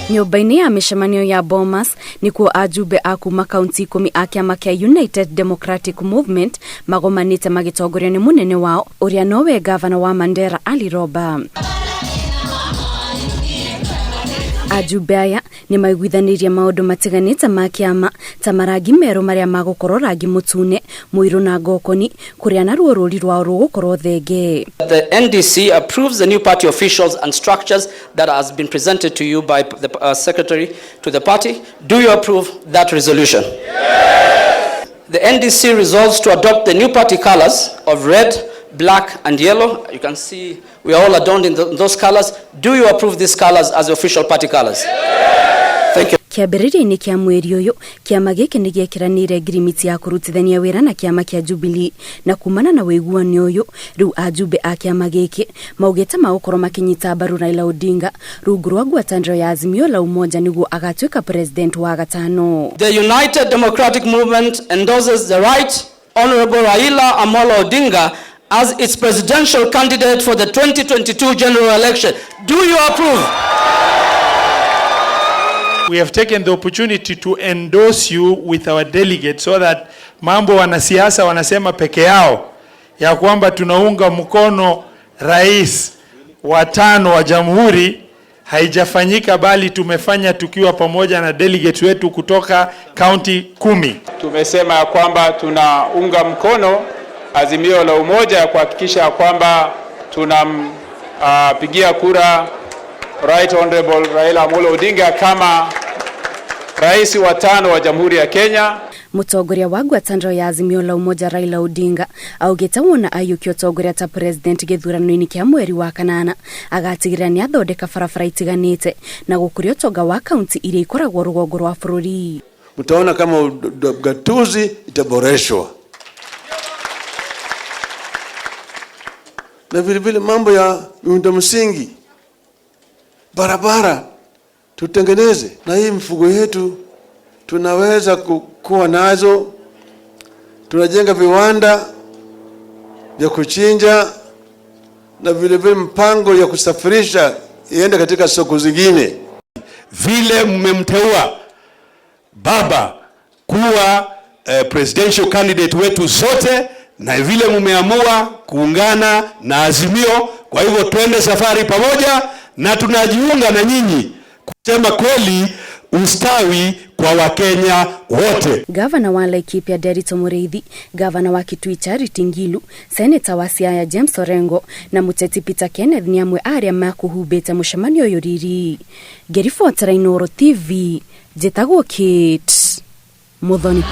Nyũmba-inĩ ya mĩcemanio ya Bomas nĩkuo ajumbe a kuma kaunti 10 a kĩama kĩa United Democratic Movement magomanĩte magĩtongorio nĩ mũnene wao ũrĩa nowe gavana wa Mandera Ali Roba. Ajumbe aya nĩ maiguithanĩirie maũndũ matiganĩte ma kĩama ta marangi merũ marĩa magũkorwo rangi mũtune, mũirũ na ngokoni, kũrĩa naruo rũri rwao rũgũkorwo thenge. The NDC approves the new party officials and structures that has been presented to you by the secretary to the party. Do you approve that resolution? Yes. The NDC resolves to adopt the new party colors of red, black and yellow. You can see we are all adorned in those colors. Do you approve these colors as the official party colors? Yes. Thank you. Kĩambĩrĩria-inĩ kĩa mweri ũyũ, kĩama gĩkĩ nĩ gĩekĩranĩire ngirimiti ya kũrutithania wĩra na kĩama kĩa Jubilee, na kumana na ũiguano ũyũ, rĩu ajumbe a kĩama gĩkĩ maugĩte magũkorwo makĩnyita mbaru Raila Odinga rungu rwa ngwatanĩro ya Azimio la Umoja nĩguo agatuĩka president wa gatano. The United Democratic Movement endorses the Right Honorable Raila Amolo Odinga as its presidential candidate for the 2022 general election. Do you approve? We have taken the opportunity to endorse you with our delegates so that mambo wanasiasa wanasema peke yao ya kwamba tunaunga mkono rais wa tano wa jamhuri haijafanyika, bali tumefanya tukiwa pamoja na delegates wetu kutoka county 10. Tumesema ya kwamba tunaunga mkono Azimio la Umoja kuhakikisha kwamba tunampigia kura Right Honorable Raila Amolo Odinga kama rais wa tano wa Jamhuri ya Kenya. Mũtongoria wa ngwatanĩro ya Azimio la Umoja Raila Odinga augĩte wona aiyũkia ũtongoria ta president gĩthurano-inĩ kĩa mweri wa kanana agatigĩrĩra nĩ athondeka barabara itiganĩte na gũkũria ũtonga wa kaunti iria ikoragwo rũgongo rwa bũrũri. Mtaona kama gatuzi itaboreshwa, na vile vile mambo ya miundo msingi, barabara tutengeneze, na hii mfugo yetu tunaweza kuwa nazo. Tunajenga viwanda vya kuchinja na vile vile mpango ya kusafirisha iende katika soko zingine. Vile mmemteua baba kuwa presidential candidate wetu zote, na vile mmeamua kuungana na Azimio, kwa hivyo twende safari pamoja na tunajiunga na nyinyi kusema kweli ustawi kwa Wakenya wote. Gavana wa Laikipia Nderitu Muriithi, gavana wa Kitui Charity Ngilu, seneta wa Siaya James Orengo na muteti Peter Kenneth ni amwe aria makuhumbĩte mũcemanio ũyũ riri. Ngĩribotera Inooro TV, njĩtagwo Kate Muthoni.